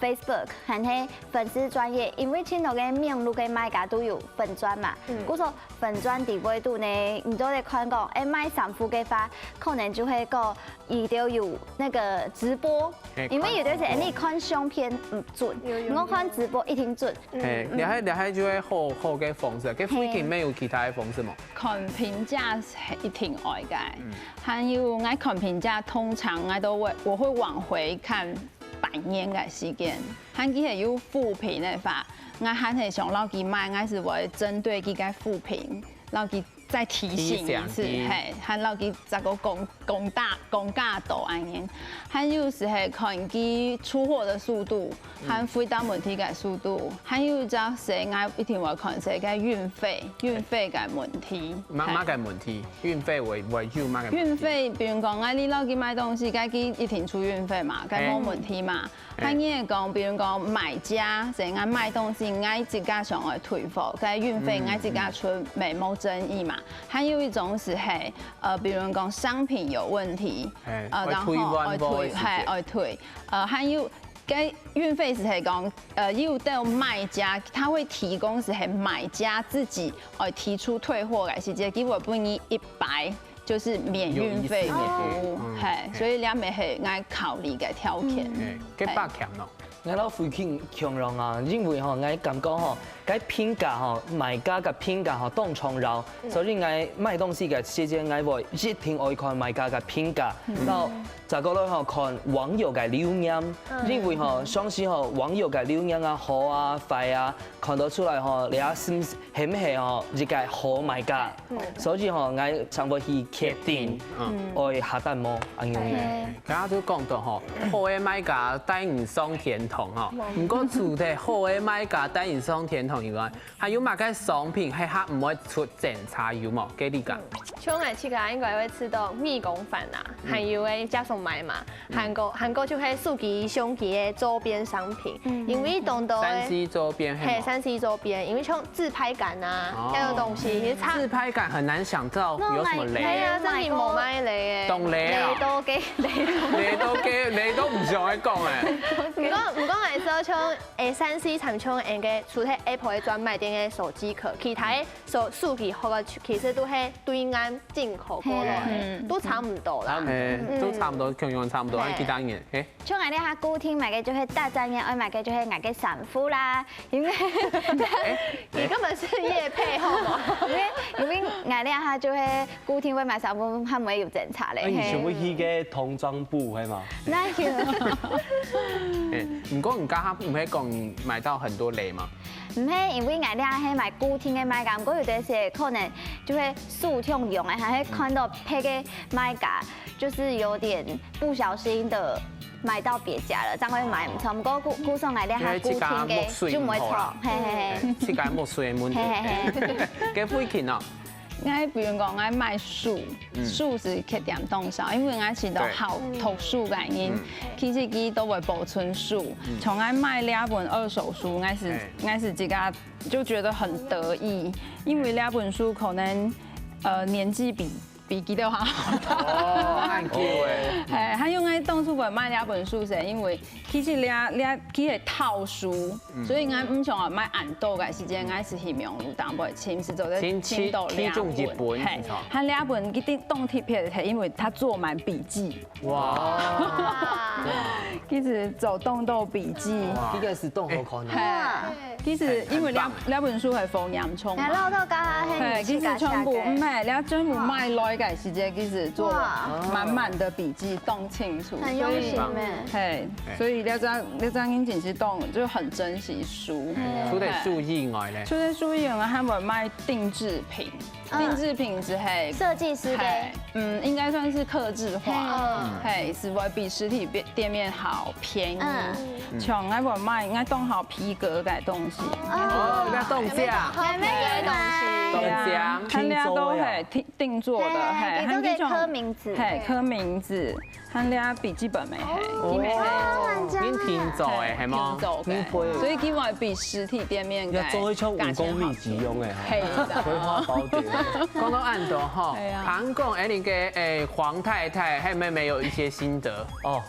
Facebook 還係粉絲專頁，因為盡多个網路个賣家都有粉專嘛，嗯。故所粉專底背肚呢，你都會看講，哎，賣衫褲个話，可能就會講，佢都有那個直播，嘿，因為有的時候你看相片毋準，有，有，你看直播一定準。嘿，嗯。這還，這還就係好，好个方式。該附近嘿。沒有其他个方式無？看評價係一定愛个，嗯。還有𠊎看評價，通常𠊎都會，我會往回看 半年个時間，還佢係有負評个話，𠊎還係想摎佢買，𠊎係會針對佢个負評，摎佢再提醒一次，提醒佢。嘿，還摎佢再過講，講大，講加多恁樣。還有時係看佢出貨个速度，嗯。還回答問題个速度，還有一隻係𠊎一定會看係个運費，運費个問題。麼，嘿。麼个問題？運費會，會有麼个問題？運費，比如講，𠊎你摎佢買東西，該佢一定出運費嘛，該無問題嘛。嘿。 還有講，比如講買家，係𠊎買東西，𠊎自家想愛退貨，該運費嗯，𠊎自家出，嗯。無，無爭議嘛。還有一種係，係，呃，比如講商品有問題，嘿，呃，愛退換貨个時節。然後愛退，嘿，愛退。呃，還有該運費係，係講，呃，有兜賣家，他會提供係，係買家自己愛提出退貨个時節，佢會分你一百 就是免運費个服務，有意思。嗯。嘿，所以這乜係𠊎考慮个條件。嗯。嘿，該百強咯。𠊎摎附近共樣啊，因為吼，𠊎感覺吼，該評價吼，賣家个評價吼，當重要，嗯。所以𠊎買東西个時節，𠊎會一定愛看賣家个評價，嗯。然後再過來吼，看網友个留言，嗯。因為吼，相信吼，網友个留言啊，好啊，壞啊，看得出來吼，你啊，係毋係 係毋係吼，一個好賣家。嗯。所以吼，𠊎正會去決定，決定，嗯。愛下單無，恁樣个。嘿。剛剛就講到吼，好个賣家帶你上天堂吼，嗯。毋過除忒好个賣家帶你上天堂以外，還有麼个商品係較毋會出爭吵有無？給你講。嗯，像𠊎自家應該會試著米公飯啊，嗯。還有个家送買嘛， 還過，還過就係手機、相機个周邊商品，嗯。因為當多个三C周邊，嘿，嘿嘛。三C周邊，因為像自拍桿啊，哦。該種東西，其實差。自拍桿很難想到有什麼雷。係啊，真係無麼个雷欸。當雷啊。雷都給，雷都。雷都給，雷都毋想愛講欸。毋過，毋過來說，像，欸，三C產品，像該除忒Apple个專賣店个手機殼，其他个手，手機殼个，其實都係對岸進口過來个，嘿。都差毋多啦。嗯。嘿，都差毋多，共樣差毋多，嘿。其他人，嘿。 像𠊎這下固定買个就係逐隻月愛買个就係𠊎个衫褲啦，因為，欸，你根本是業配好嗎？因為，因為𠊎這下就係固定會買衫褲，較毋會有爭吵咧。那你全部去个童裝部，係嗎？那有。欸，毋過你剛剛毋係講你買到很多雷嗎？毋係，因為𠊎這下係買固定个賣家，毋過有兜時可能就會手暢用个，還會看到別个賣家，就是有點 不小心的買到別家了，正會買毋著。毋過故，故所𠊎這下固定个，因為自家墨水毋好啦。就毋會錯，嘿，嘿，嘿。欸，自家墨水个問題。嘿，嘿，嘿。欸，該附近哦。𠊎比如講，𠊎買書，嗯。書係缺點當少，因為𠊎係都好讀書个人，對。嗯。其實佢都會保存書。嗯。像𠊎買這本二手書，𠊎係，欸。𠊎係自家就覺得很得意，因為這本書可能，呃，年紀比 比佢兜還好。哦，恁久欸。嘿，還有𠊎當初會買這本書，係因為其實這，這，佢係套書，嗯。所以𠊎毋想愛買恁多个時間，𠊎係希望有淡薄仔，係做得尋，尋到這本。尋，尋中一本，嘿，係無？佢這本一定當特別，係因為佢做滿筆記。哇。哇。其實做當多筆記。哇。這個係當好看个。嘿。 其實因為這，很，很棒。這本書係好嚴重嘛。哎，老豆剛剛喊你嘿，其實全部，去寫寫个。毋係，這全部買來个時節，其實做哇。滿滿的筆記，當清楚。很用心欸。所以，嘿，嘿。所以這張，這張印象是當，就很珍惜書。嗯。除了書以外呢？除了書以外，還會賣定製品。 嗯。定製品係，設計師个。嘿，嗯，應該算是客製化。嘿。嗯。嘿，係會比實體店，店面好便宜。嗯。像𠊎會買，𠊎當好皮革个東西。哦，該當靚。妹妹也買。當靚。對啊，看這都係定，定做的，嘿，嘿，嘿，嘿，佢都可以刻名字。嘿，刻名字。 還有筆記本个，嘿，哦。佢乜係，哦，恁靚啊。恁定做个，係無？定做个。嗯，會。所以佢會比實體店面个要做一張武功秘籍用个，嘿，有啦。葵花寶典。講到恁多吼，對啊。聽講恁樣个，欸，黃太太，還有妹妹有一些心得。哦，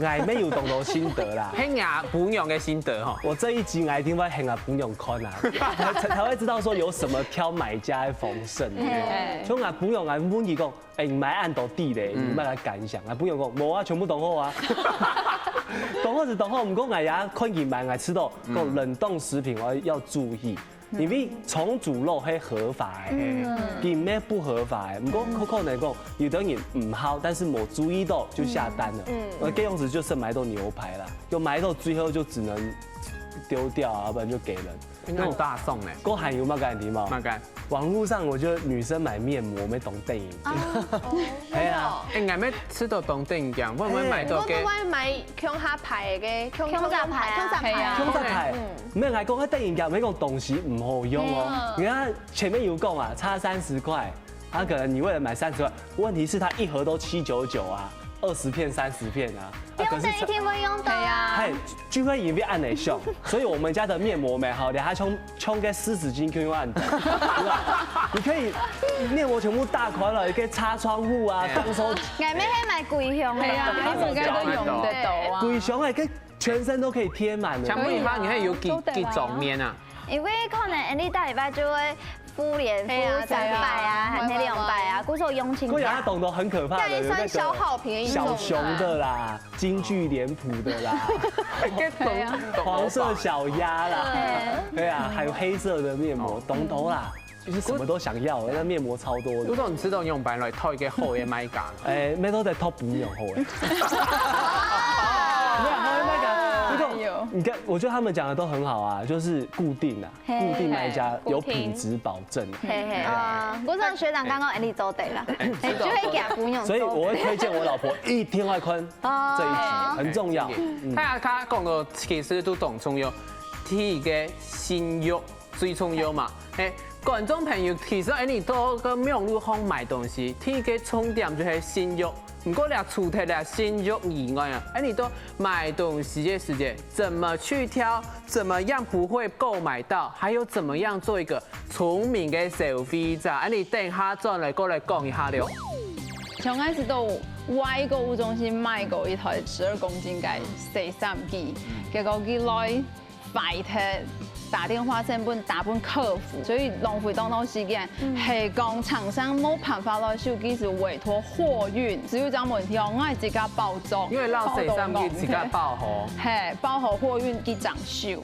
，𠊎乜有當多心得啦。係𠊎餔娘个心得吼。我這一集𠊎一定會分𠊎餔娘看啊，才才會知道說有什麼挑買家的方式。像𠊎餔娘，𠊎問佢講，哎，你買恁多地咧，你有麼个感想？𠊎餔娘講，無啊，全部當好啊。當好是當好，毋過𠊎也看佢買，𠊎知道講冷凍食品我要注意。 因為重組肉係合法个，嗯，佢乜不合法个。毋過可可能講，有的人毋好，但是無注意到就下單了。嗯，那這樣子就是買到牛排啦，就買到最後就只能丟掉啊，要不然就給人。那種大送呢？過還有麼个問題嗎？麼个？網路上我覺得女生買面膜乜當得人驚。係啊，哎，𠊎乜試著當得人驚，會毋會買到个？我都會買共下牌个，共共下牌啊，共下牌，係啊。共下牌，毋係𠊎講該得人驚，毋係講東西毋好用哦。你看前面有講啊，差三十塊，他可能你為了買三十塊，問題是他一盒都七九九啊，二十片、三十片啊，啊，可是不用等一天會用到啊。係，就會因為恁樣想，所以我們家的面膜乜好，連它充 充个濕紙巾共樣恁多，對吧？你可以面膜全部大款了，也可以擦窗戶啊，當手。𠊎乜係買歸箱个，係啊，你自家都用得到啊。歸箱欸，跟全身都可以貼滿的。想問一下，你還有幾，都得啦。幾種面啊？因為可能你大禮拜就會敷臉敷三擺啊，係啊，係啊。還係兩擺啊，故所用盡。不然它懂得很可怕的，有那個該算消耗品的一種啊。小熊的啦，京劇臉譜的啦。該懂，懂，黃色小鴨啦。 對啊，還有黑色的面膜，懂懂啦，就是什麼都想要，那面膜超多的。不過你知道用白來套一個厚的麥秆。哎，沒都在套不用厚的。沒有，好的麥秆。不過你看，我覺得他們講的都很好啊，就是固定啊，固定賣家有品質保證。嘿嘿，啊，不是學長剛剛安利做得啦，哎，就會給不用。所以我會推薦我老婆一定要看這一集，很重要。嗯，大家講到其實都當重要，第一個信用 最重要嘛。嘿，觀眾朋友，其實哎，你到个網路項買東西，第一個重點就係信用。毋過這除忒這信用以外啊，哎，你到買東西个時節，怎麼去挑，怎麼樣不會購買到，還有怎麼樣做一個聰明个消費者，哎，你等下轉來過來講一下了。像𠊎試著外國有種係買過一台十二公斤个洗衫機，結果佢來 壞忒，打電話先分，打分客服，所以浪費當多時間。係講廠商無辦法來收，佢就委託貨運，只有這樣問題哦，𠊎自家包裝，因為老細上去自家包好。係，包好貨運佢正收。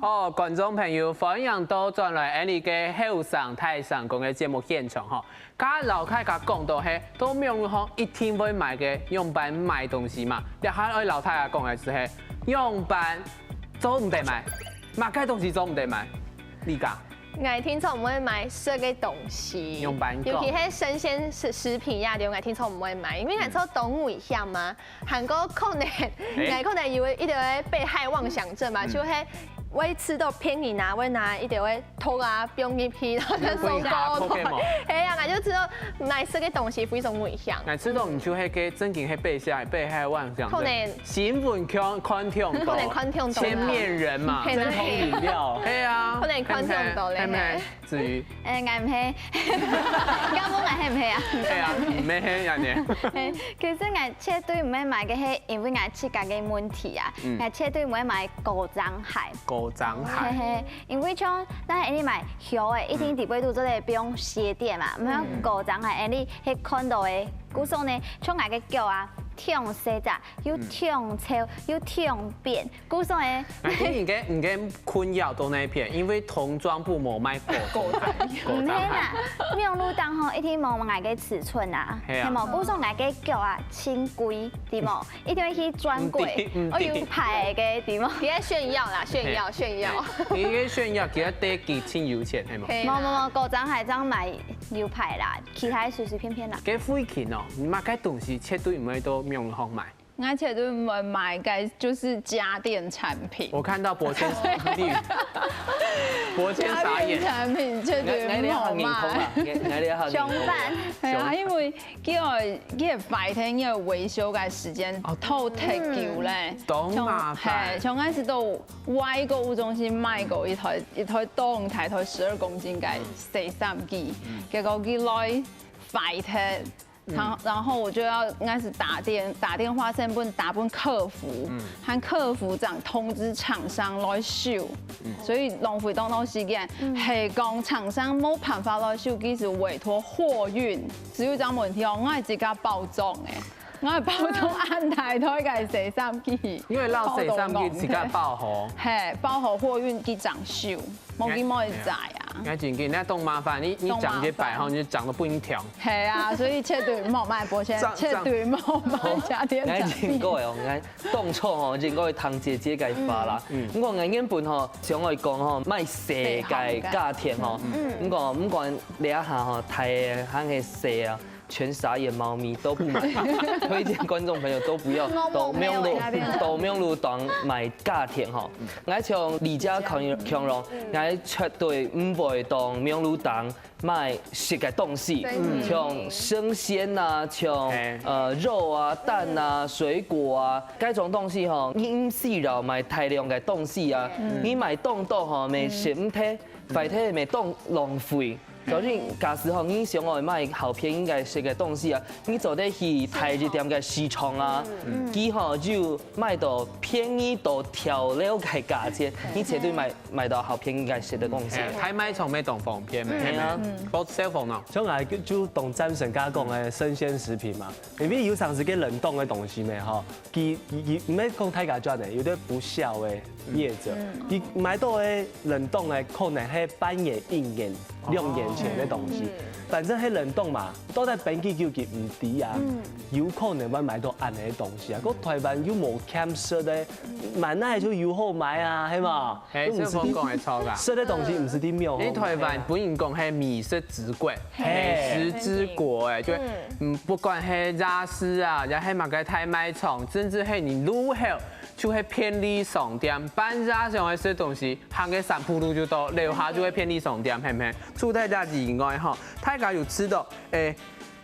好，觀眾朋友，歡迎倒轉來𠊎俚个後生大聲公个節目現場吼。 該摎大家講到係，到網路項一定會買个仰般買東西嘛。這下愛摎大家講个就係，仰般做毋得買，麼个東西做毋得買？你講。𠊎定著毋會買食个東西，仰般講？尤其係生鮮食，食品呀，這種𠊎定著毋會買，因為𠊎知當危險嘛。還過可能，𠊎可能有一點被害妄想症嘛，就係會試著騙人啊，會拿一點會 毒啊，放入去，然後再送到屋下。係啊，𠊎就試著買食个東西非常危險。𠊎試著你就係該正經係被下，被害妄想症。可能新聞看，看忒多，可能看忒多啦。千面人嘛。係啦。真空飲料。係啊。可能看忒多咧。係毋係？係毋係？至於。誒，𠊎毋係。你問𠊎係毋係啊？係啊，毋係係恁樣。係，其實𠊎絕對毋會買个係，因為𠊎自家个問題啊，嗯。𠊎絕對毋會買高踭鞋。高踭鞋。嘿嘿。 因為像，但係你買鞋个，一定底背肚做得放鞋墊嘛，毋係高踭鞋，你係看到个。故所呢，像𠊎个腳啊，忒細隻，又忒臭，又忒扁，故所呢。哎，你个，你个困擾都那一片，因為童裝部無賣高踭鞋。毋係啦，網路頂吼，一定無𠊎个尺寸啊，係啊。係無？故所𠊎个腳啊，真貴，對無？ 一定愛去專櫃，毋對，毋對。愛有牌个，對無？佢愛炫耀啦，炫耀，嘿。炫耀。佢愛炫耀，佢愛得佢真有錢，係無？係啦。無，無，無，高踭鞋正買有牌啦，其他隨隨便便啦。該費勤哦，你買个東西絕對毋會到網路項買。𠊎絕對毋會買个，就是家電產品。我看到博謙綠，博謙傻眼。家電產品絕對毋好買。𠊎，𠊎這下認同啊，𠊎，𠊎這下認同啊。相反。係啊，因為 佢个，佢个壞忒，佢个維修个時間哦，拖忒久咧。當麻煩。像，嘿，像𠊎試著外國有種係買過一台，一台當大台十二公斤个洗衫機，結果佢來壞忒。然后，然后我就要应该是打电打电话先分打分客服，喊客服长通知厂商来修，所以浪费当多时间。系讲厂商冇办法来修，其实委托货运，只有一个问题哦，我系自家包装诶，我系包装恁大袋个洗衫机，因为老洗衫机自家包好，系包好货运机长修。 無佢無會在啊。那正經，那當麻煩，你你講一擺吼，你就講到不能停。係啊，所以絕對無買保險，絕對無買家電產品。該真个哦，該當初吼，真个會聽姐姐个話啦。不過𠊎原本吼，想愛講吼，買細个家電吼，不過不管這下吼，大个還係細啊。 全傻眼，貓咪都不買，推薦觀眾朋友都不要到網路到網路當買家電吼。𠊎像李家強強榮，𠊎絕對毋會當網路當買食个東西，像生鮮啊，像呃肉啊、蛋啊、水果啊，該種東西吼，你毋需要買大量个東西啊，你買當多吼，乜食毋忒，壞忒乜當浪費。 所以假使吼，你想愛買好便宜个食个東西啊，你做得去大一點个市場啊，佢吼就賣到便宜到跳樓个價錢，你絕對買買到好便宜个食个東西。大賣場乜當方便咩？係啊，包小房呢？像𠊎就當贊成剛剛講个生鮮食品嘛，因為有常時个冷凍个東西咩吼，佢佢毋係講大家賺个，有啲不孝个業者，佢買到个冷凍个可能係半年、一年、兩年前个東西。 反正係冷凍嘛，到底冰幾久佢毋知啊，有可能會買到恁樣个東西啊。个台灣又無欠食个，買哪就有好買啊，係嘛？係，師傅講个著啦。食个東西毋係啲廟。你台灣本人講係美食之國，美食之國誒，就嗯，不管係夜市啊，也係麼个大賣場，甚至係你路口，就係便利商店，半夜想愛食東西，行个三步路就到，樓下就係便利商店，係毋係？ 除忒這以外吼，大家有知道，誒，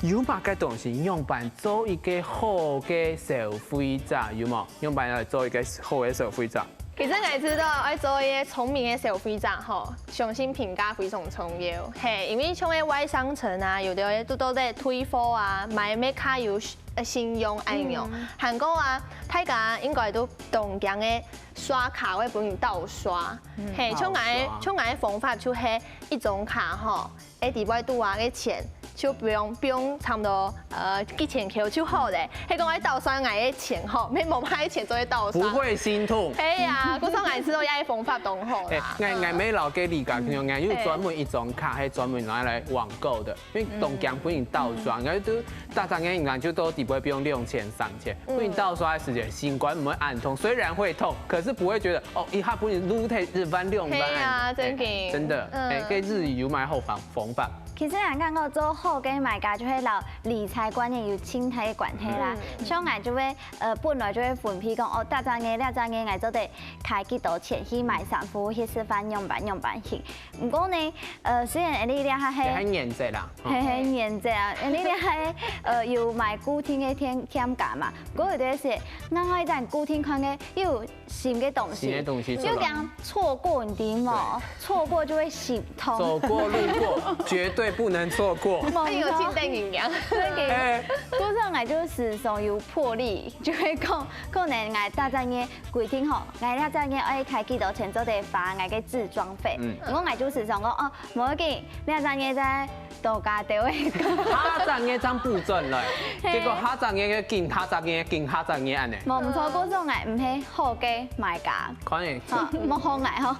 有麼个東西仰般做一個好个消費者，有無？仰般來做一個好个消費者？其實𠊎知道，愛做一個聰明个消費者吼，相信評價非常重要。係，因為像个外商城啊，有个都都在退貨啊，買物件有呃信用恁樣。還過啊，大家應該都當驚个刷卡會分人盜刷。係，像𠊎像𠊎个方法就係一張卡吼。 誒，底背肚啊个錢，就不用不用差不多呃幾千箍就好咧。係講愛盜刷𠊎个錢吼，無無買个錢做得盜刷。不會心痛。係啊，故所𠊎知道這个方法當好啦。誒，𠊎𠊎乜了解你講，像𠊎有專門一張卡，係專門拿來網購的，因為當驚分人盜刷，然後就大張个銀行就都底背不用兩千、三千，分人盜刷的時間，心肝毋會恁痛，雖然會痛，可是不會覺得哦，一下分人擼忒一萬、兩萬。係啊，真个。真的，誒，个日語有買好方方法。 其實𠊎感覺做好个買家就係摎理財觀念有盡大个關係啦。像𠊎就會，呃，本來就會分配講，哦，這隻月、這隻月𠊎做得開幾多錢去買衫褲、去食飯，樣般樣般去。毋過呢，呃，雖然𠊎這下係，還原則啦，係係原則啊，𠊎這下係，呃，有買固定个店店家嘛，毋過有兜係，𠊎愛等固定款个又有 新个東西，新个東西出來。就講錯過，你知無？錯過就會心痛。走過路過，絕對不能錯過。哎呦，真得人樣。所以，故所𠊎就時常有魄力，就會講，可能𠊎大隻月規定吼，𠊎大隻月愛開幾多錢做得花𠊎个置裝費。嗯，毋過𠊎就時常講，哦，無要緊，你大隻月再 多加兜个。下隻月正補轉來，結果下隻月个緊，下隻月緊，下隻月恁呢。無毋著，故所𠊎毋係好个買家。看誒，哈，莫學𠊎吼。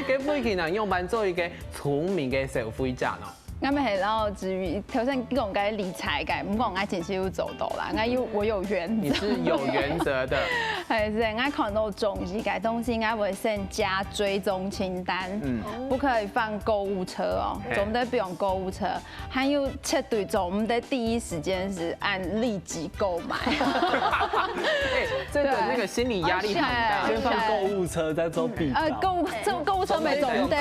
該慧琴啊，仰般做一個聰明个消費者呢？𠊎乜係摎子瑜頭先講个理財个，毋過𠊎真係有做到啦，𠊎有我有原則。你是有原則的。係，係，𠊎看到中意个東西，𠊎會先加追蹤清單。嗯，不可以放購物車哦，做毋得放購物車。 還有絕對做毋得第一時間係按立即購買。哎，這個那個心理壓力很大。先放購物車，再做比較。呃，購物做購物車沒做毋得。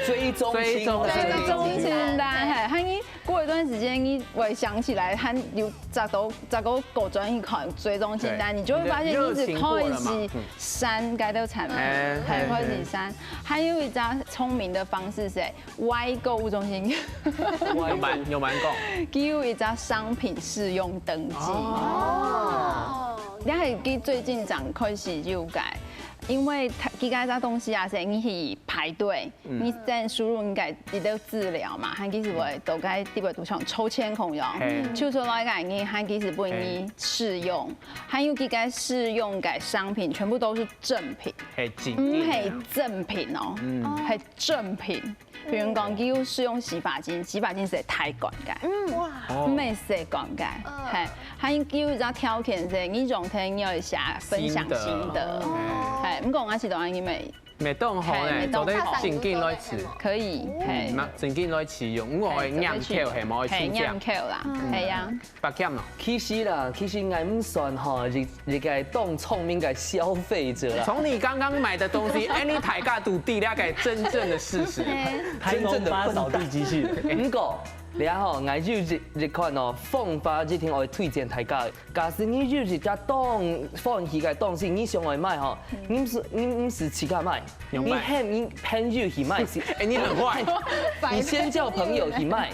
追蹤追蹤追蹤清單。哎，還有過一段時間，你會想起來，還有找到，找到狗轉一款追蹤清單，對。你就會發現你一直你就有經過了嘛。看是山該都慘了，哎，還開始山。還有一張聰明的方式是，歪購物中心，有蠻有蠻講。給我一張商品試用登記。哦，你還可以最近展開始就改，因為它，這個東西啊，是你去排隊，你在輸入你个你的資料嘛，還其實會都該地位都像抽籤孔樣，嘿就說來講，你還其實不你試用，還有這個試用个商品全部都是正品，係真毋係正正品哦，係正品。比如講，佢有試用洗髮精，洗髮精係大罐个，哇，哦毋係細罐个，係，還有一隻條件係，你用忒你愛寫分享心得，心得係，毋過我試到你咪乜當好呢，嘿做得正經來試。可以，係。嗯，正經來試用，我會念口係無？係，念口啦，係啊。八點咯。其實啦，其實𠊎毋算吼，一一個當聰明个消費者啦。從你剛剛買的東西，哎，你大家都知了个真正的事實。太空發掃地機器人。毋過，你看吼，𠊎有一一款哦，方法一定愛推薦大家。假使你有一隻當歡喜个東西，你想愛買吼，你毋係你毋係自家買，用買你喊你朋友去買先。哎，你很壞。你先叫朋友去買。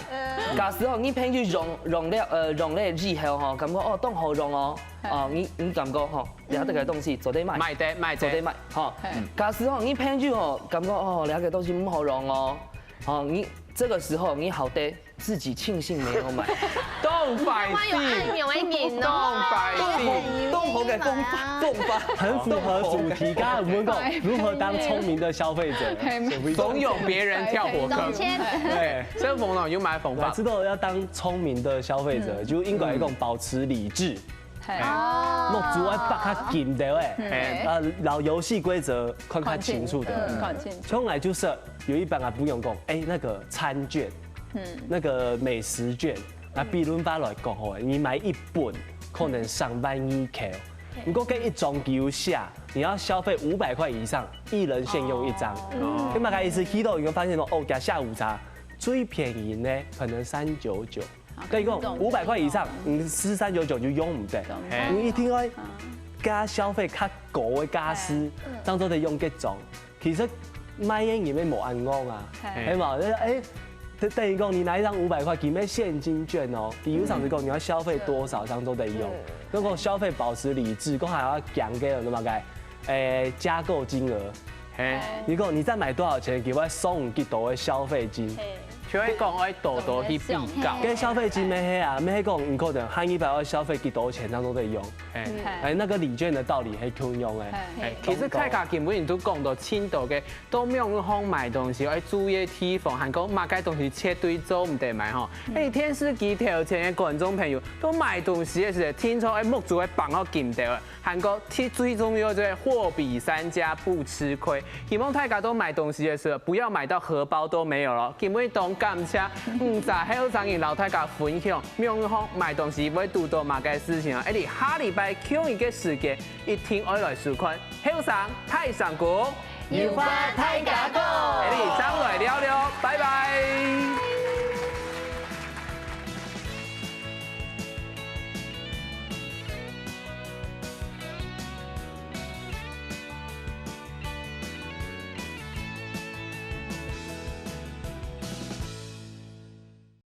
假使吼，你朋友用用了呃用了之後吼，感覺哦當好用哦，哦你你感覺吼，這個東西做得買，買得買得做得買，吼。假使吼，你朋友吼感覺哦這個東西毋好用哦，吼你這個時候你好得自己慶幸沒有買。當壞我有恁樣个人當哦。壞當好个方法，方法。很符合主題。剛才我們講如何當聰明的消費者，嘿慫恿別人跳火坑。總監，對，所以紅龍有買方法我知。道要當聰明的消費者，就應該講保持理智，係。哦目珠愛擘較緊兜誒，哎，呃，然後遊戲規則看較清楚的。嗯，看清楚。從來就是有一般啊，不用講，哎，那個餐券，那個美食券，那比論法來講吼，你買一本可能三萬二塊，如果跟一張九下，你要消費五百塊以上，一人限用一張。哦那麼該意思，去到你會發現說，哦，加下午茶最便宜呢，可能三九九。跟你講五百塊以上，你吃三九九就用毋得。哎你一定要加消費較高的價數，當做得用這種。其實買煙也沒無安戇啊，嘿係嘛？就是哎，等等於講你拿一張五百塊，佢乜現金券哦，比如上次講你要消費多少，當做得用。如果消費保持理智，講還要講个，那麼該，哎，加購金額。嘿，如果你再買多少錢，佢會送你幾多的消費金。就會講愛多多去比較。該消費金乜係啊，乜係講你可能下禮拜要消費幾多錢，當做得用。嘿，哎，那個禮券的道理係共樣的。嘿，其實大家今晡日都講到盡多个，到網路項買東西愛注意个地方，還講麼个東西絕對做毋得買吼。哎，電視機頭前个觀眾朋友，都買東西个時，聽說愛目珠愛放好緊兜，還講最最重要就係貨比三家不吃虧。希望大家都買東西个時，不要買到荷包都沒有了。今晡日當感謝五儕後生人摎大家分享，網路項買東西會堵到麼个事情啊！哎，你下禮拜共一个時間， 一定愛來收看《後生大聲公》，有話大家講。哎，你正來尞尞，拜拜。